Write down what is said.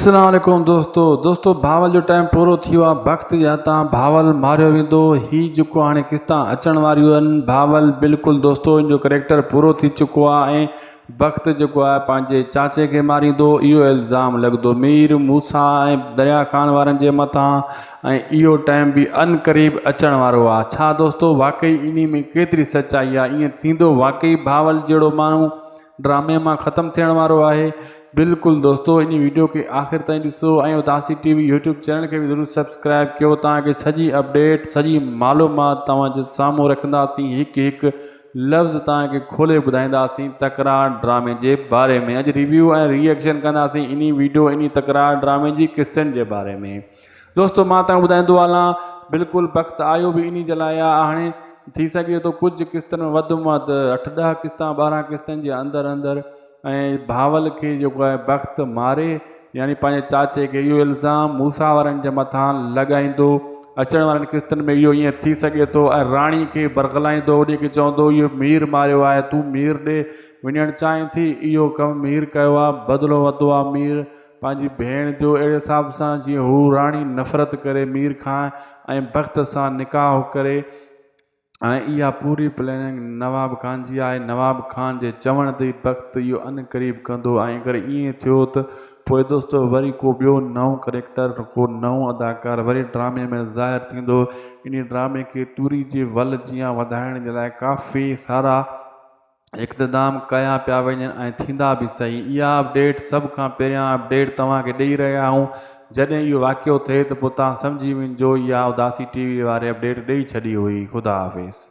اسلام عليڪم دوستو دوستو بھاول جو ٽائيم پورو ٿي ويو آ بخت جي ھٿان بھاول ماريو ويندو ھي جيڪو ھاڻي قسطا اچڻ واريون آھن بھاول بلڪل دوستو ان جو ڪريڪٽر پورو ٿي چڪو آ ۽ بخت جيڪو آ پنھنجي چاچي کي ماريندو اھو الزام لڳندو مير موسيٰ ۽ دريا خان وارن جي مٿان ۽ اھو ٽائيم به ان قريب اچڻ وارو آ ڇا دوستو واقعي انھي ۾ ڪيتري سچائي آ ائين ٿيندو واقعي بھاول جهڙو ماڻھو ڊرامي مان ختم ٿيڻ وارو آهي بلڪل دوستو ان ويڊيو کي آخر تائين ڏسو ۽ Udasi T V YouTube channel کي به ضرور سبسڪرائب ڪيو توهان کي سڄي اپڊيٽ سڄي معلومات توهان جي سامهون رکنداسين هڪ هڪ لفظ توهان کي کولي ٻڌائينداسين تڪرار ڊرامي جي باري ۾ اڄ ريويو ۽ ري ايڪشن ڪنداسين انهي ويڊيو انهي تڪرار ڊرامي جي قسطن جي باري ۾ دوستو مان توهان ٻڌائيندو هلان بلڪل بخت آيو به انهي جي لاء آهي هاڻي ٿي سگهي ٿو ڪجهه قسطن ۾ وڌ ۾ وڌ اٺ ڏهه قسطا 12 قسطن جي اندر اندر ۽ بهاول کي جيڪو آهي بخت ماري يعني پنهنجي چاچي کي اهو الزام موسيٰ وارن جي مٿان لڳائيندو اچڻ وارن قسطن ۾ اهو ائين ٿي سگهي ٿو ۽ راڻي کي برغلائيندو ان کي چوندو اهو مير ماريو آهي تون مير ڏي وڃڻ چاهين ٿي اهو ڪم مير ڪيو آهي بدلو ورتو آهي مير پنهنجي ڀيڻ جو اهڙي حساب سان جيئن هو راڻي نفرت ڪري مير کان ۽ بخت سان نڪاح ڪري ۽ اها پوري پلاننگ نواب خان جي آهي، نواب خان جي چوڻ تي ئي بخت اهو عنقريب ڪندو ۽ اگر ائين ٿيو ته پوء دوستو وري ڪو ٻيو نئون ڪريڪٽر ڪو نئون اداڪار وري ڊرامي ۾ ظاهر ٿيندو، انهي ڊرامي کي توري جي ول جيان وڌائڻ جي لاء ڪافي سارا اقتدام ڪيا پيا وڃن ۽ ٿيندا به سهي. اها اپڊيٽ سڀ کان پهريان اپڊيٽ توهان کي ڏئي رهيا آهيون جڏهن اهو واقعو ٿئي ته پوء توهان سمجهي وڃجو اها اداسي ٽي وي واري اپڊيٽ ڏئي ڇڏي هئي. خدا حافظ.